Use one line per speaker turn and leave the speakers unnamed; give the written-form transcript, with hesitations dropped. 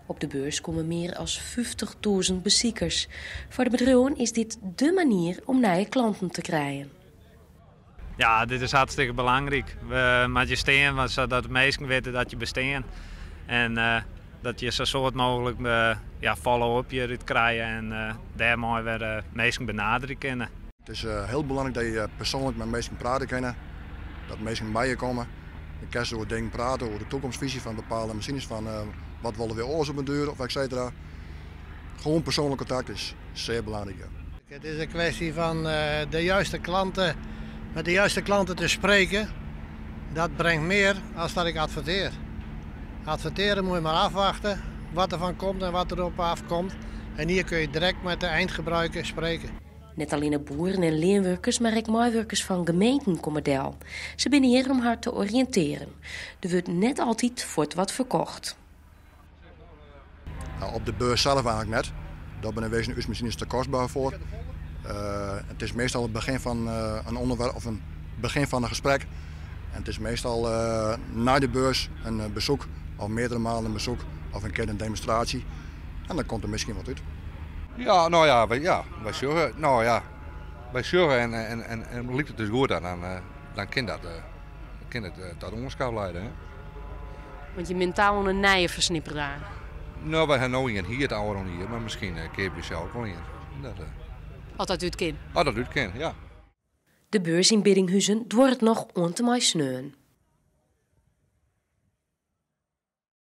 Op de beurs komme mear as 50.000 besikers. Foar de bedriuwen is dit dé manier om nije klanten te krijen.
Ja, dit is hartstikke belangryk. We moatte hjir stean sadat de minsken witte dat je bestean. En dat je sa soad mooglik ja, follow-up hjirút krije en dêrmei wer minsken benaderje kinne.
It is hiel belangryk dat je persoanlik mei minsken prate kinne, dat minsken by je komme. Dan kinst oer dingen prate, oer de toekomstfisy fan bepaalde masines, fan wat wolle we oars op 'en duer of et cetera. Gewoan persoanlik kontakt is sear belangryk.
Het is een kwestie van de juiste klanten, met de juiste klanten te spreken. Dat brengt meer als dat ik adverteer. Adverteren moet je maar afwachten wat er van komt en wat er op afkomt. En hier kun je direct met de eindgebruiker spreken.
Net allinne boeren en leanwurkers, mar ek meiwurkers fan gemeenten komme del. Se binne hjir om har te oriïntearjen. Der wurdt net altyd fuort wat ferkocht.
Nou, op de beurs sels eigentlik net. Dêr binne wezen ús masines te kostber foar. It is meastal it begjin fan in ûnderwerp of in begjin fan in gesprek. En it is meastal nei de beurs in besoek of meardere malen in besoek of in kear in demonstraasje. En dan komt der miskien wat út.
Ja, no ja, wy, ja, wy sjogge, no ja, wy sjogge en, en, en, en liket it dus goed dan, dan, dan kin dat, kin it ta oanskaf leide. Hè?
Want je mentaal oan in nije fersnipperaar.
No, wy ha no ien hierd ôfrûne jier, mar miskien keapje we sels wol ien. Dat,
As dat út kin.
As dat út kin, ja.
De beurs yn Biddinghuzen duorret noch oant en mei sneon.